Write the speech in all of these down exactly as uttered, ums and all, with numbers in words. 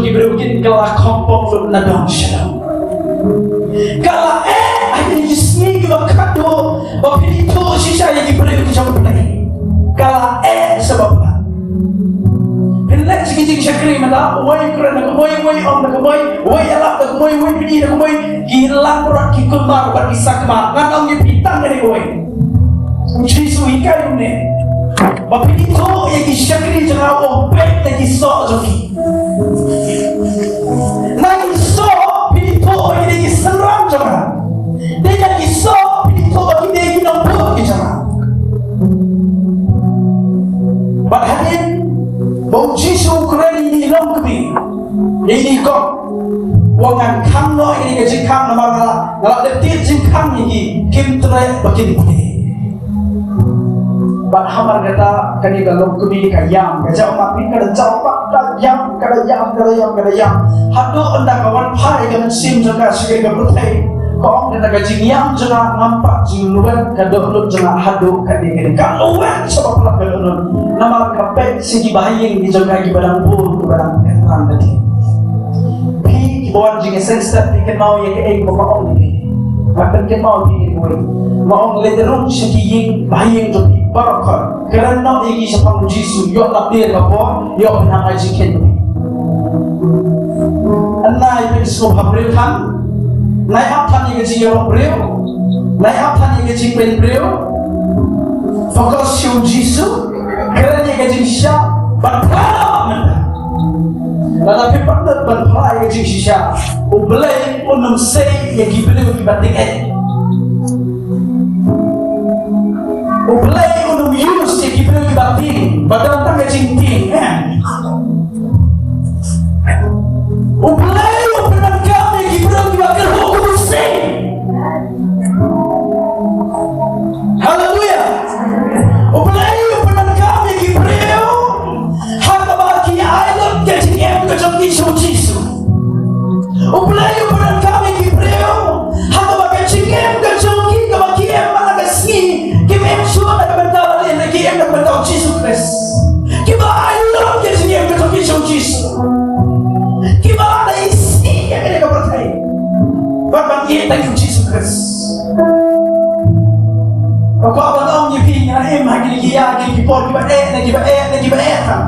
ki briew kin kylla khongpong lut na dong sha dong. Ka la eh ha kine ki sngi kiba khatduh ba phin ithuh shisha ïa ki briew ki jong U Blei. Ka la eh sha ba palat. Phin leh sha ki jingshakri mynta, uwei u kren da kumwei, uwei u ong da kumwei, uwei u ïalap da kumwei, uwei u pyni da kumwei, ki langbrot ki kulmar bad ki sakma. Ngan ong ïa phi tang kane kawei. U Jisu u hikai kumne, ba phin ithuh ïa ki shakri jong nga, u ong peit na ki soh jong ki. Na ki soh phin ithuh ba ki dei ki synran jong nga. Dei na ki soh phin ithuh ba ki dei ki nongbud ki jong nga. Bad hadien ba u Jisu u kren ïa ine i longkmie, ïa ine i kong, u ong ngan khang noh ïa ine ka jingkhang namar nga la, nga la dep tied jingkhang ïa ki, kim treh ba kin plie. Bad hamar kata kane ka longkmie ka ïam, ka jaw ma phi, ka da jaw ma, ka da ïam, ka da ïam, ka da ïam, ka da ïam. Haduh ynda ka wan phai ka mynsiem jong ka sha kane ka pyrthei. Ka ong kata ka jingïam jong nga ngam pat jingluit, ka dohnud jong nga haduh kane kane. Ka luit sha ba palat ka dohnud. Namar ka peit sha ki bahaïing ki jong ka kiba dang bun, kiba dang kynran da ki. Phi kiba wan jingïaseng step phi kynmaw ïa kaei kaba nga ong ïa phi. Nga pynkynmaw ïa phi ïa kawei. Nga ong leit rung sha ki ïing bahaïing jong phi baroh khot. Kren noh ïa ki shaphang u Jisu, ïoh lap ïa ka por, ïoh pynhap ai jingkheiñ. Nai pynsngewbha briew than, nai ap than ïa ka jingïarap briew, nai ap than ïa ka jingpynbriew. Focus sha u Jisu, kren ïa ka jingshisha, bad phla mynta. Lada phi pat ban phla ïa ka jingshisha, U Blei un ym sei ïa ki briew kiba tieng. U Blei un ym use ïa ki briew kiba tieng, ba don tang ka jingtieng, eh. U Blei u pyndonkam ïa ki briew kiba kyrhuh kum u sing. Haleluia. U Blei u pyndonkam ïa ki briew ha kaba ki ai lut ka jingim ka jong ki sha u Jisu. U Blei u pyndonkam ïa ki briew ha kaba ka jingim ka jong ki kaba ki im man la ka sngi, kim im shuh na ka bynta balei, ki im na ka bynta u Jisu Khrist. Kiba ai lut ka jingim ka jong ki sha u Jisu. Kiba la da isih ïa kane ka pyrthei bad ban ïeit ïa u Jisu Khrist. Ka kwah ban ong ïa phi, ngi la im ha kine ki ïa kine ki por kiba eh na kiba eh na kiba eh tang.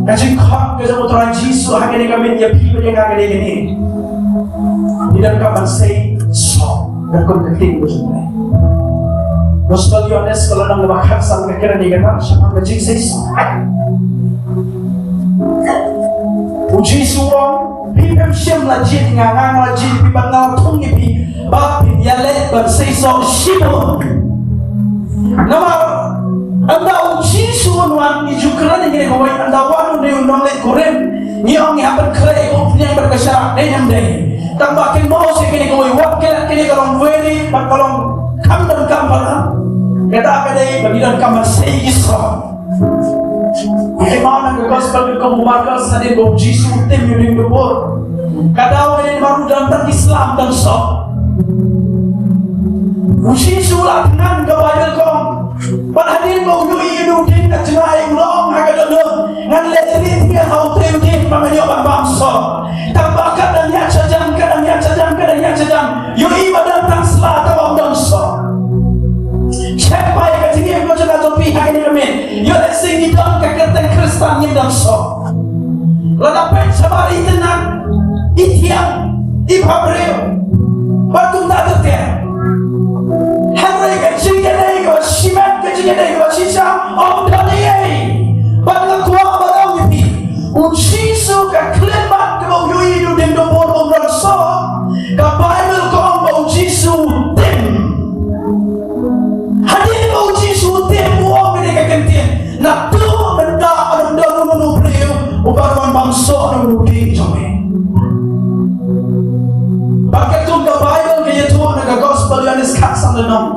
Ka jingkhot ka jong u Trai Jisu ha kane ka miet ïa phi bad ïa nga ka dei kane. Ngi donkam ban sei soh katkum ka ktien ka jong u Blei. Gospel Ïoannis ka lynnong kaba khatsan ka kren ïa kata shaphang ka jingsei soh. U Jisu u ong, phi phim shym la jied ïa nga, nga la jied ïa phi bad nga la thung ïa phi ba phin ïaleh ban sei soh shibun. Namar ynda u Jisu un wan, ngi ju kren ïa kane kawei, ynda wan une u nongleit kurim, ngi ong ngi hap ban khleh ïa ka umphniang bad ka sharak, dei ne em dei? Tang ba kynmaw seh kane kawei, wat kane ka long very, bad ka long kam donkam palat. Kata ka dei ba ngi donkam ban sei soh. Ngi ïa peit na ka gospel katkum u Markos, hadien ba u Jisu u tim ïa u dieng dubur. Ka daw hadien ba u don tang ki sla don soh. U Jisu u la thngan, ka Baibl ka ong. Bad hadien ba u ïohi ïa u dieng ka jngai, u la ong ha ka dohnud, ngan leh rieh thiah ha u trei u dieng ba ngan ïoh ban bam soh. Tang ba kat dang ïaid shajan, kat dang ïaid shajan, kat dang ïaid shajan. Ïohi ba don tang sla, tang ba ym don soh. Check bha ïa ka jingim ka jong nga jong phi ha kane ka miet. Ïoh lehse ngi don ka kyrteng Khristan, ngim don soh. Lada peit shabar itynnad, ithiang, ipha briew, bad kumta ter ter. Hynrei ka jingïadei kaba shimet, ka jingïadei kaba shisha, ym don ei ei. Bad nga kwah ban ong ïa phi, u Jisu ka khlem bad kaba u ïohi ïa u dieng dubur ba ym don soh, ka Baibl ka ong ba u Jisu u tim. Hadien ba u Jisu u tim, u ong kane ka kyntien, naduh mynta ym don uno uno u briew uba wan bam soh na u dieng jong me. Bad katkum ka Baibl ka ïathuh na ka Gospel Ïoannis khatsan lynnong,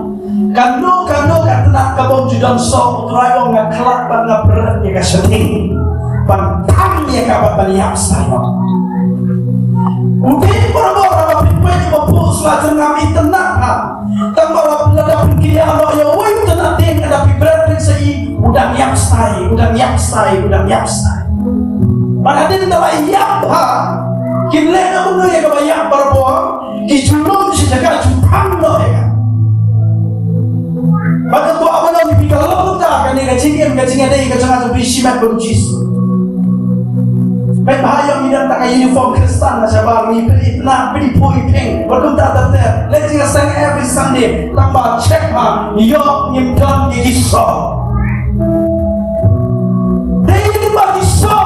kano kano ka tnat kaba ym ju don soh, u Trai u ong nga khlad bad nga pyrshah ïa ka shyrkhei ban thang ïa ka bad ban ïap stai noh. U dieng barabor haba phi peit ba phuh sla jong nga, itynnad ha. Tang ba lada phin kynnoh ïa uwei u tnat dieng, lada phi bret phin sa ïohi u dang ïap stai, u dang ïap stai, u dang ïap stai. Hadien ba la ïap ha, kin leh na kumno ïa kaba ïap barabor, ki ju lum sha jaka ju thang noh ïa ka. Bad nga kwah ban ong ïa phi, ka long kumta kane ka jingim, ka jingïadei ka jong nga jong phi shimet bad u Jisu. Peit bha ïa ngi don tang ka uniform Khristan na shabar, ngi pynïap na pynïap pynïap pink. Bad kumta ter ter. Leh jingïaseng every Sunday. Tang ba check bha, ïoh ngim don ïa ki soh. Dei ba ki soh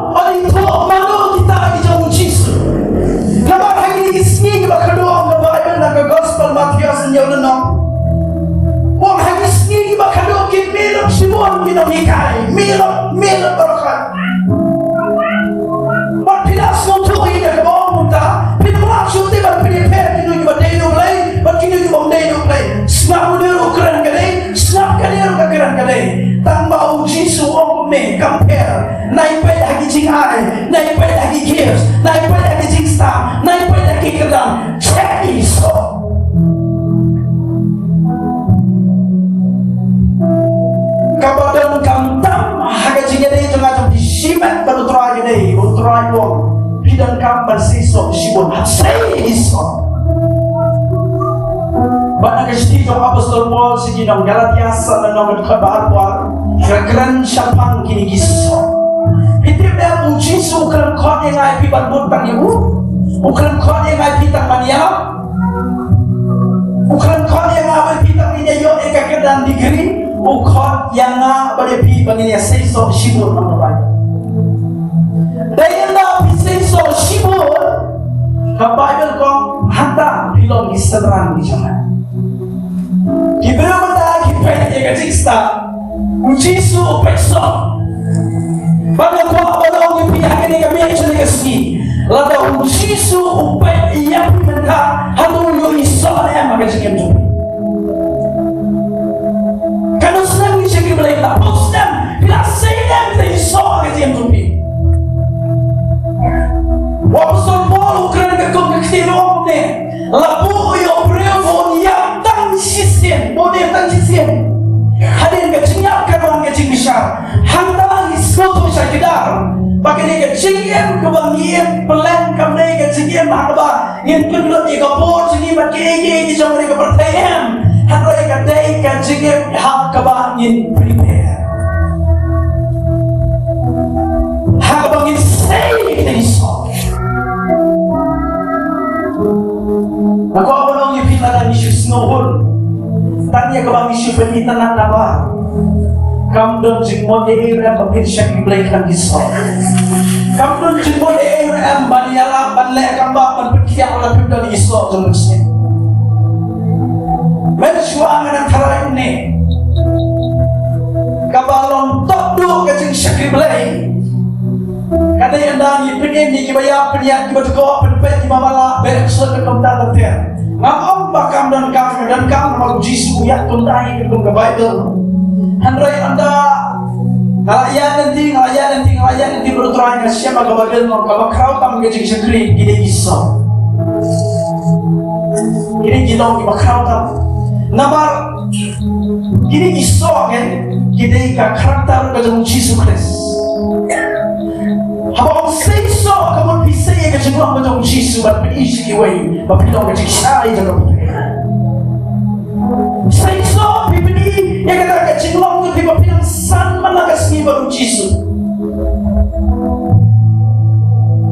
u la ïathuh mano kita ki jong u Jisu. Namar ha kine ki sngi kiba khatduh, ka Baibl na ka Gospel Mathaios ngi ïoh lynnong. Ong ha kine ki sngi kiba khatduh ki miet shibun ki nonghikai, miet, miet baroh. Bad phi la sngewthuh ïa kaba ong mynta, phi la sngewthuh ban phi pher kino kiba dei na U Blei bad kino kibym dei na U Blei. Sngap u dei ruh kren ka dei, sngap ka dei ruh ka kren ka dei. Tang ba u Jisu u ong kumne, kam pher. Nai peit ha ki jingai, nai peit ha ki gifts, nai peit ha ki jingstam, nai peit ha ki kyrdan. Check ïa ki soh. Kaba donkam tam ha ka jingïadei jong nga jong phi shimet bad u Trai ka dei, u Trai u ong, phi donkam ban sei soh shibun, hap sei ïa ki soh. Bad na ka shithi jong u Apostol Paul sha ki nong Galatia, sa lynnong ka dkhot ba arphew ar, ka kren shaphang kine ki soh. Phi tip em, u Jisu u khlem khot ïa nga ïa phi ban bud tang ïa u. U khlem khot ïa nga ïa phi tang ban ïalap. U khlem khot ïa nga ba phi tang ïa ïoh ïa ka kyrdan degree, u khot ïa nga bad ïa phi ba ngin ïa sei soh shibun, ong ka Baibl. Dei ynda phi sei soh shibun, ka Baibl ka ong hangta phi long ki synran ki jong nga. Ki briew mynta ki peit ïa ka jingstad. U Jisu u peit soh. Bad nga kwah ban ong ïa phi ha kane ka miet jong kane ka sngi, lada u Jisu u peit ïa phi mynta, hato u ïohi soh ne em ha ka jingim jong phi? Katno snem ngi shakri Blei, katno snem, phi la sei ne em ïa ki soh ha ka jingim jong phi? U Apostol Paul u kren ka kum ka ktien, u ong kumne, la buh ïa u briew ba un ïap tang shisien, ba un ïap tang shisien. Hadien ka jingïap kan wan ka jingbishar. Hangta ngi sngewthuh shai kdar ba kane ka jingim kaba ngi im, pynlong kam dei ka jingim ha kaba ngin pynlut ïa ka bor jong ngi bad kiei kiei ki jong ka pyrthei, em. Hynrei ka dei ka jingim ha kaba ngin prepare, ha kaba ngin sei ïa ki soh. Nga kwah ban ong ïa phi, lada ngi shu sngewhun tang ïa kaba ngi shu pynitynnad nabar, kam don jingmut ei ei ruh em ba phin shakri Blei khlem ki soh. Kam don jingmut ei ei ruh em ban ïalap, ban leh kam bha, ban pynkhiah lada phim don ki soh jong mynsiem. Mynshuwa nga nang tharai kumne, kaba long top duh ka jingshakri Blei ka dei ynda ngi pynim ïa kiba ïap, pynïap kiba dkoh, pynpeit kiba mala, bad sngewthuh kumta ter ter. Ngam ong ba kam donkam, ka donkam, namar u Jisu u ïathuh kumta ha ka kum ka Baibl. Hynrei ynda nga la ïaid lynti, nga la ïaid lynti, nga la ïaid lynti bad u Trai, nga shem ba ka Baibl ka ong kaba khraw tam ka jingshakri ki dei ki soh. Ki dei ki long kiba khraw tam. Namar kine ki soh, eh, ki dei ka character ka jong u Jisu Khrist. Haba ong sei soh, ka mut phi sei ïa ka jinglong ka jong u Jisu bad phi ïohi sha kiwei ba phi long ka jingshai jong ka pyrthei. Sei soh, phi pyni ïa kata ka jinglong jong phi ba phi nang san man la ka sngi bad u Jisu.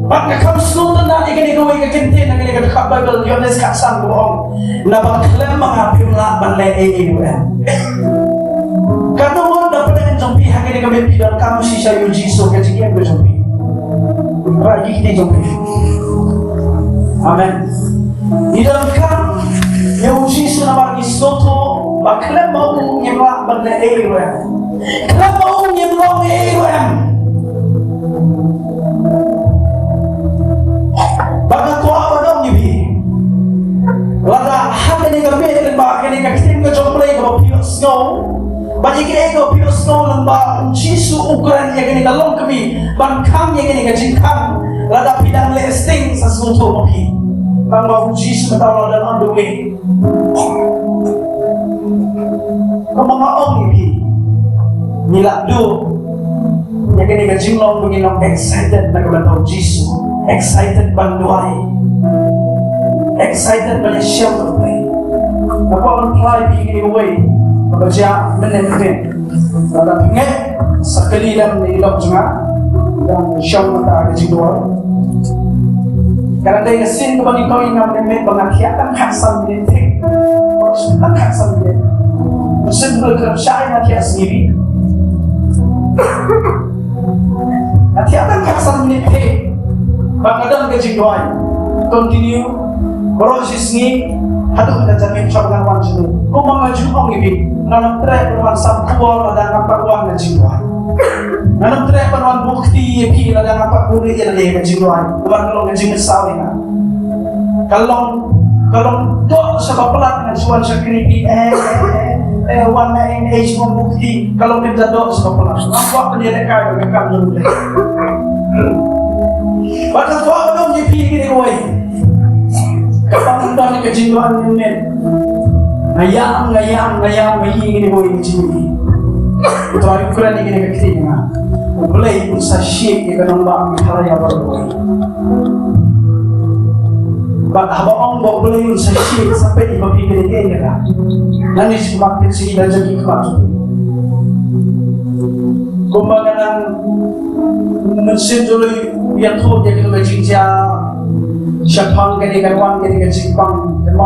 Bad nga kham sngewtynnad ïa kane kawei ka kyntien na kane ka dkhot Baibl, Ïoannis khatsan, kaba ong, naba khlem ma nga phim lah ban leh ei ei ruh em. Katno ngut na pdeng jong phi ha kane ka miet phi donkam shisha ïa u Jisu ha ka jingim ka jong phi? Rah ïa ki kti jong phi. Amen. Ngi donkam ïa u Jisu namar ngi sngewthuh ba khlem ma u ngim lah ban leh ei ei ruh em. Khlem ma u ngim long ei ei ruh em. Bad nga kwah ban ong ïa phi, lada ha kane ka miet, lada ha kane ka ktien ka jong U Blei kaba phi ïohsngew, bad ïa kaei kaba phi ïohsngew lyngba u Jisu u kren ïa kane ka longkmie ban khang ïa kane ka jingkhang, lada phi dang leh sting, sa sngewthuh ma phi. Tang ba u Jisu mynta u la don on the way. Kumba nga ong ïa phi, ngi lah duh ïa kane ka jinglong ba ngin long excited na ka bynta u Jisu, excited ban duwai, excited ban ïashem bad U Blei. Nga kwah ban phla ïa phi kane kawei kaba jia mynne mynne. Lada phi ngeit sa kylli lem ïa i lok jong nga, dang shong mynta ka jingduwai. Ka dang dei ka sien kaba ngi kohnguh, nga mynne mynne ba nga thiah tang khatsan minit thik. Tang khatsan minit. Mynsiem Blei khlem shai nga thiah sngi. Nga thiah tang khatsan minit thik. Ba nga don ka jingduwai. Continue. Baroh shi sngi haduh mynta janmiet shwa ngan wan sini. Kumba nga ju ong ïa phi, ngam treh ban wan sam khubor lada ngam pat wan na jingduwai. Ngam treh ban wan buh kti ïa phi lada ngam pat buh ïa lade na jingduwai. Kumba ka long ka jingmynsaw ïa nga. Ka long, ka long doh sa ba palat ngan shu wan sha kane phi, eh, eh, eh, eh, wan na ïing eh shu wan buh kti. Ka long kata doh sa ba palat. Ngam kwah ban ïaleh kai ban ka kam jong U Blei. Bad nga kwah ban ong ïa phi kane kawei. Kaba ngan don ka jingduwai mynmiet. Nga ïam, nga ïam, nga ïam, nga ïam, nga ïam, nga ïam. U Trai u kren ïa kane ka ktien ïa nga. U Blei un sa shit ïa ka nongbah Meghalaya baroh kawei. Bad haba ong ba U Blei un sa shit, sa peit ïa ba phi kane ka ïa ka. Nangne shu mat peit sha ki da jong ki khmat. Kumba nga nang Mynsiem Blei u ïathuh ïa kane ka jingjia shaphang kane ka wan kane ka jingpang, kane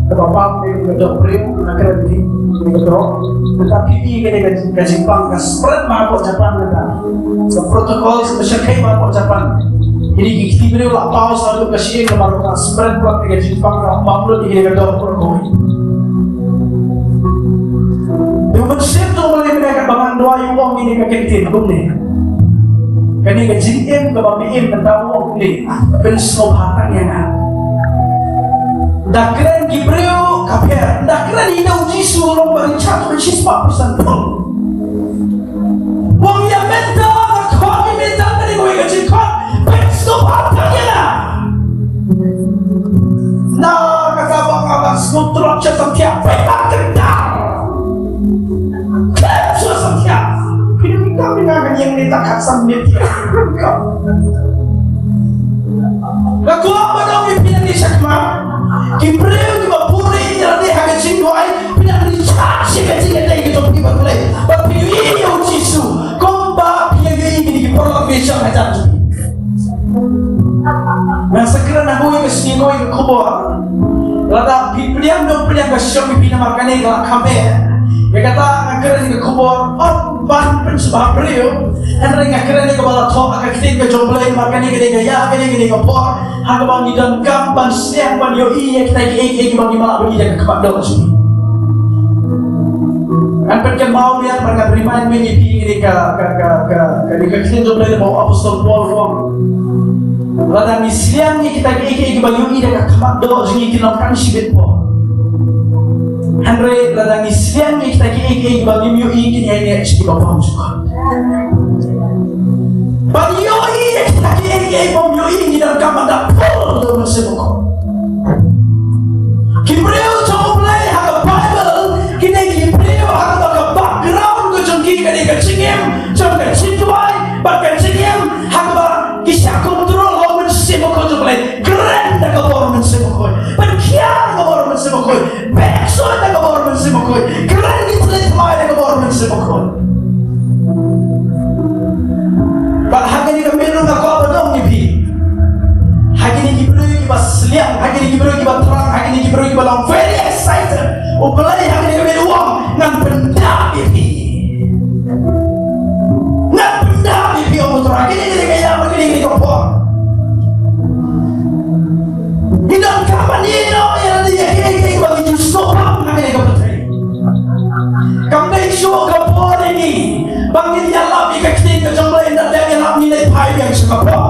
kaba bam kane ka doh briew, nga kren ïa kane ka doh. Mynta phi i kane ka jingpang ka spread ma hapoh Japan mynta. Ka protocol ka shakei ma hapoh Japan. Kine ki kti briew la paw sa ruh ka shyieng ka baroh ka spread pat kane ka jingpang ka bam lut ïa kane ka doh protocol. Te u Mynsiem jong U Blei mynne kaba ngan duwai u ong ïa kane ka ktien kumne. Kane ka jingim kaba me im mynta u ong kumne. Pynsngewbha tang ïa nga. Da kren ki briew ka pher. Da kren ïa u Jisu u long ba ri chat ba shispah percent pun. U ong ïa mynta ka khot ïa mynta kane kawei ka jingkhot. Pynsngewbha tang ïa nga. Na kata ba nga ban sngewthuh sha samthiah, pynban kynta. Khlem shu samthiah. Phi dang ïa ka ïing ni ta khatsan minit. Nga kwah ban ong ïa phi nangne shakhmat. Ki briew kiba buhrieh ïa lade ha ka jingduwai, phi dang ïa ka jingïadei ka jong phi bad U Blei. Bad phi ïohi ïa u Jisu kumba phi ïohi ïa kine ki paralok ba ïashong hajan jong phi. Nga sa kren ha kawei ka sngi kawei ka khubor. Lada phi pdiang dang pdiang ka shong ïa phi namar kane ka la kham eh. Ïa kata nga kren ka khubor ym ban pynsngewbha briew. Hynrei nga kren ïa kaba la thoh ha ka ktien ka jong U Blei namar kane ka dei ka ïa kane ka dei ka por ha kaba ngi donkam ban sliang ban ïohi ïa kita kiei kiei kiba ngi mih ban ïohi da ka khmat doh jong ngi. Ngan pynkynmaw biang bad ngan remind ïa phi ïa ka, ka, ka, ka, ka, ka ktien jong U Blei ba u Apostol Paul u ong. Lada ngi sliang ïa kita kiei kiei kiba ngi ïohi da ka khmat doh jong ngi kin ym kang shibit por. Hynrei lada ngi sliang ïa kita kiei kiei kiba ngim ïohi kin ïaineh sha kiba bun jingmut. Ban ïohi ïa kita kiei kiei bym ïohi ngi donkam ban da pur da u Mynsiem Bakhuid. Ki briew jong U Blei ha ka Baibl, kine ki briew ha kaba ka background ka jong ki ka dei ka jingim jong ka jingduwai bad ka jingim ha kaba ki shah control ha u Mynsiem Bakhuid jong U Blei. Kren da ka bor u Mynsiem Bakhuid. Pynkhia da ka bor u Mynsiem Bakhuid. Beh shuh da ka bor u Mynsiem Bakhuid. Kren ki thliew thymmai da ka bor u Mynsiem Bakhuid. Bad ha kane ka miet ruh nga kwah ban ong ïa phi. Ha kine ki briew kiba sliang, ha kine ki briew kiba thrang, ha kine ki briew kiba long very excited. U Blei ha kane ka miet u ong ngan pyndap ïa phi. Ngan pyndap ïa phi, ong u Trai, ha kine ki dei ka ïa, ha kine ki dei ka por. Ngi donkam ban ïeh noh ïa lade ïa kiei kiei ba ngi ju sngewbha ha kane ka pyrthei. Kam dei shuh ka por ïa ngi ba ngin ïalap ïa ka ktien ka jong U Blei, ynda dang ïalap ngin leit phai biang sha ka por.